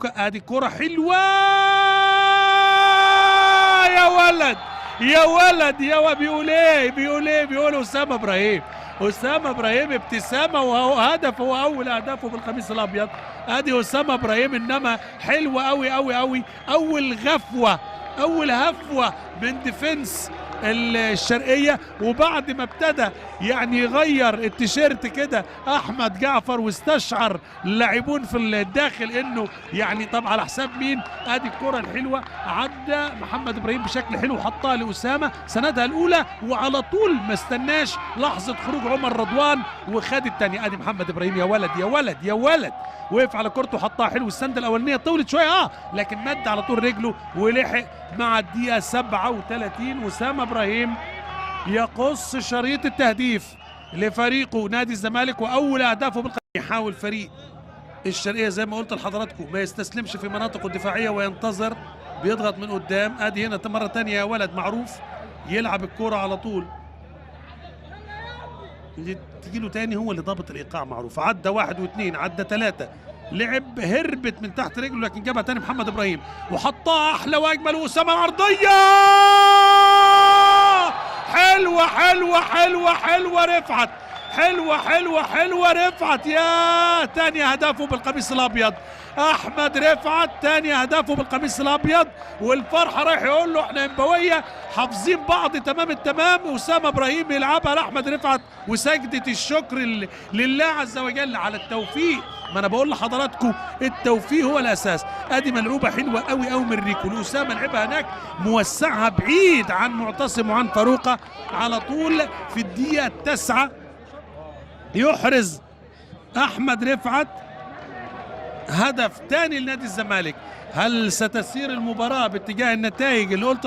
ادي كرة حلوة يا ولد يا ولد يا بيقول ايه بيقول ايه؟ بيقول اسامة ابراهيم، اسامة ابراهيم ابتسامة وهو هدف، هو اول اهدافه بالقميص الابيض. ادي اسامة ابراهيم، انما حلوة قوي قوي قوي. اول غفوه، اول هفوة من defense الشرقية، وبعد ما ابتدى يعني يغير التيشيرت كده احمد جعفر، واستشعر اللاعبون في الداخل انه يعني طب على حساب مين؟ ادي الكره الحلوة، عدى محمد ابراهيم بشكل حلو وحطها لاسامة، سندها الاولى وعلى طول ما استناش لحظة خروج عمر رضوان وخد الثانية. ادي محمد ابراهيم يا ولد يا ولد يا ولد، وقف على كورته وحطها حلو. السنده الاولانية طولت شوية لكن مد على طول رجله ولحق مع الدقيقة 37. اسامة ابراهيم يقص شريط التهديف لفريقه نادي الزمالك واول اهدافه بالقميص. يحاول فريق الشرقية زي ما قلت لحضراتكم ما يستسلمش في مناطقه الدفاعية وينتظر، بيضغط من قدام. ادي هنا مرة ثانية يا ولد معروف يلعب الكورة على طول، تجي له تاني، هو اللي ضابط الايقاع معروف. عدى واحد واثنين، عدى ثلاثة، لعب هربت من تحت رجله لكن جابها تاني محمد ابراهيم وحطها احلى واجمل. واسامة العرضية حلوة حلوة حلوة حلوة رفعت، حلوة حلوة حلوة رفعت. يا تاني اهدافه بالقميص الابيض احمد رفعت، تاني اهدافه بالقميص الابيض، والفرحه رايح يقول له احنا امبويه حافظين بعض تمام التمام. اسامة ابراهيم يلعبها لاحمد رفعت، وسجده الشكر لله عز وجل على التوفيق. ما انا بقول لحضراتكم التوفيق هو الاساس. ادي ملعوبه حلوة قوي قوي من ريكو لاسامة، لعبها هناك موسعها بعيد عن معتصم وعن فاروقه على طول. في الدقيقة 9 يحرز احمد رفعت هدف ثاني لنادي الزمالك. هل ستسير المباراة باتجاه النتائج اللي قلت